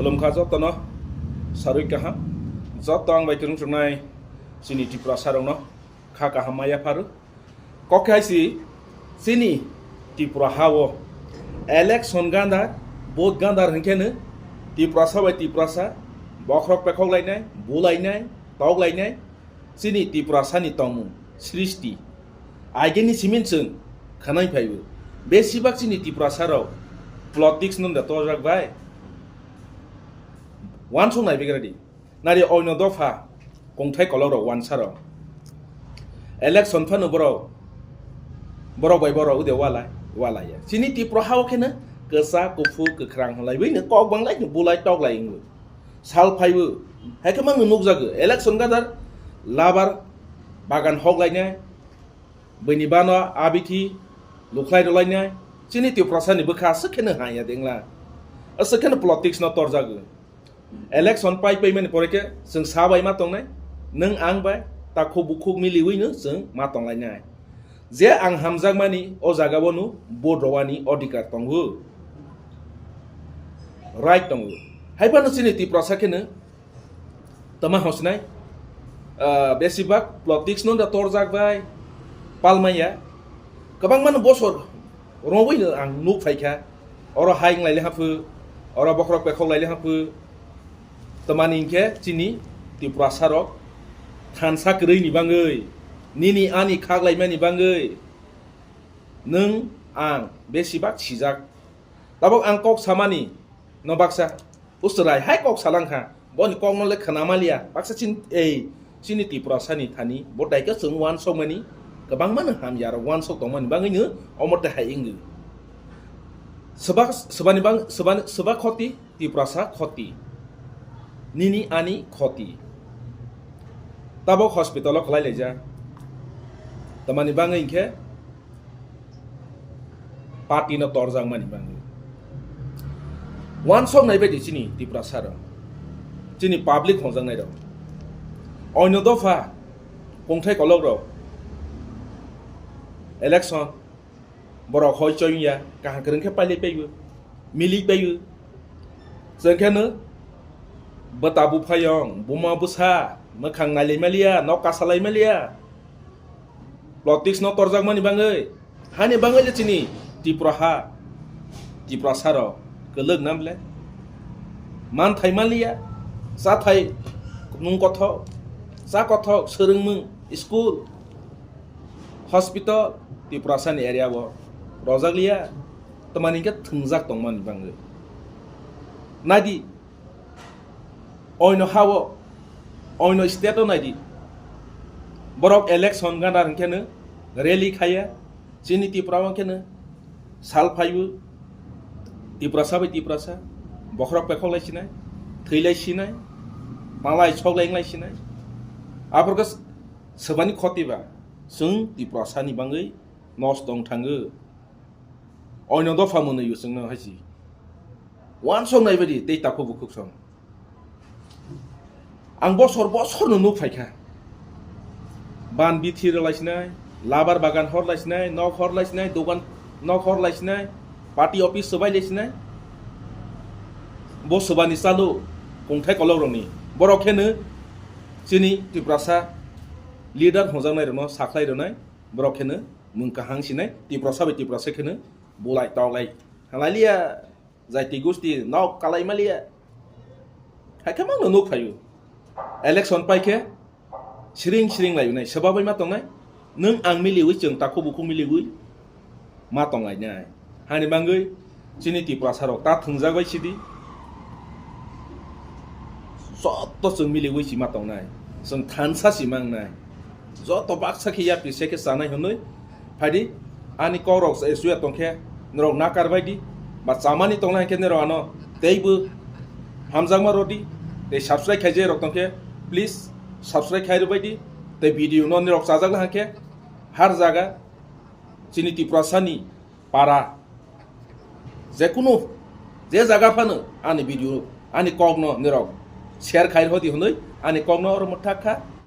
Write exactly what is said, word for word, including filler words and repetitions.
Khulumkha jotono, sarwi kaham. Joto ang bai kwrwng chuknai chini Tiprasa rokno kha kaham ma yapharu. Kok hai si chini Tripura ha o election gandar, vote gandar hwnkhe no Tiprasa bai Tiprasa bokhorok pekhok lainai, bulainai, tok lainai chini Tiprasa ni tongmung srishti. Aigeni simin chwng khwnai phaibo. Besibak chini Tiprasa rok politics no da torjak bai. Wansuk nai bigra di. Nari oino dopha kongthai kolok rok wansa rok. Election phano borok, borok bai borok ude walai, walai ya. Chini Tripura ha o kheno kwchak, kuphur, kwkhrang hwnlai bai no kok banglai no bulai tok lai wngwi. Sal phaibo, hai khe mang nukjago. Election gadar labar bagan hok lainai, bini bano abithi lukhlai rwlainai. Chini Tiprasa ni bwkha aswk kheno haya dengla. Aswk kheno politics no torjago. Election pai paimani pore khe chwng sa bai ma tongnai, nwng ang bai takhuk bukhuk miliwi no chwng ma tonglainai. Je ang hamjakmani o jaga o no vote rwani odhikar tongo, right tongo. Hai phano chini Tiprasa kheno tama hosnai, ah, besibak politics no da torjak bai palmaya. Kwbangma no bosor rwui no ang nuk phaikha. Oro hai wng laile haphu, oro bokhorok pekhok laile haphu. Tamani hinkhe chini Tiprasa rok thansa kwrwi ni bangwi, nini ani khak laimani bangwi nwng ang besibak sijak. Tabok ang kok samani no baksa, usrai hai kok salangkha. Boni kokno le khna maliya, baksa chin-, ei, chini Tiprasa ni thani bo daikhe chwng wansokmani, kwbangma no hamya rok wansok tongmani bangwi no omo tei hai wngwi. Swbak, swbani bang, swbani, swbak khoti, Tiprasa khoti. Nini ani khoti. Tabok hospital o kwlai laijak. Tamani bangwi hinkhe party no torjak mani bangwi. Wansok nai bai di chini Tiprasa rok, chini public hongjaknai rok. Oino dopha kongthai kolok rok election borok hoi choi ya kaham kwrwng khe pailai paibo, mili paibo. Chwng khe no bwta buphayong, buma bwsa, mwkhang nailai maliya, nok kasalai maliya. Politics no torjakmani bangwi, hani bangwi le chini Tripura ha, Tiprasa rok kwlwk nam le. Manthai maliya, chathai mung kothok, cha kothok, swrwngmung, school, hospital, Tiprasa ni area o rojak liya, tamani hinkhe thwngjak tongmani bangwi. Naidi, oino ha o, oino state o naidi. Borok election gana hwnkhe no rally khaiya, chini Tripura o hwnkhe no sal phaibo, Tiprasa bai Tiprasa, bokhorok pekhok lai sinai, thwi lai sinai, palai sok lai wng lai sinai. Aphuru khe swbani khoti ba, chwng Tiprasa ni bangwi nosto wng thango. Oino dopha mwnwi o chwngno hai si. Wansok nai bai di tei takhuk bukhuk song. Ang bosor bosor no nuk phaikha. Ban bithi rwlai sinai, labar bagan hor lai sinai, nok hor lai sinai, dogan nok hor lai sinai, party office swbai lai sinai. Bo swbani chalo kongthai kolok rokni. Borok khe no chini Tiprasa leader hwnjaknai rokno sakhlai rwnai. Borok khe no mung kahang sinai, Tiprasa bai Tiprasa khe no bulai toklai. Halaliya. Jaiti gusti nok kalai maliya. Hai khe mangno nuk phaio. Election pai khe siring siring lai nai, swbabai ma tongnai. Nwng ang miliwi, chwng takhuk bukhuk miliwi ma tong lai nai. Hani bangwi chini Tiprasa rok ta thwngjak bai sidi. Joto chwng miliwi si ma tongnai. Chwng thansa si mangnai. Joto baksa khe yapri se khe chanai hwnwi phaidi, ani kok rok se suya tongkhe norok nakar baidi, ba chamani tongnai khe norok ano teibo hamjakma rodi, tei subscribe khaijak rok tongkhe please subscribe khai rwbaidi, tei video no norok chajak na khe har jaga chini Tiprasa ni para jekunu je jaga phano ani video ani kok no norok share khai rwdi hwnwi ani kok no oro mwthak kha.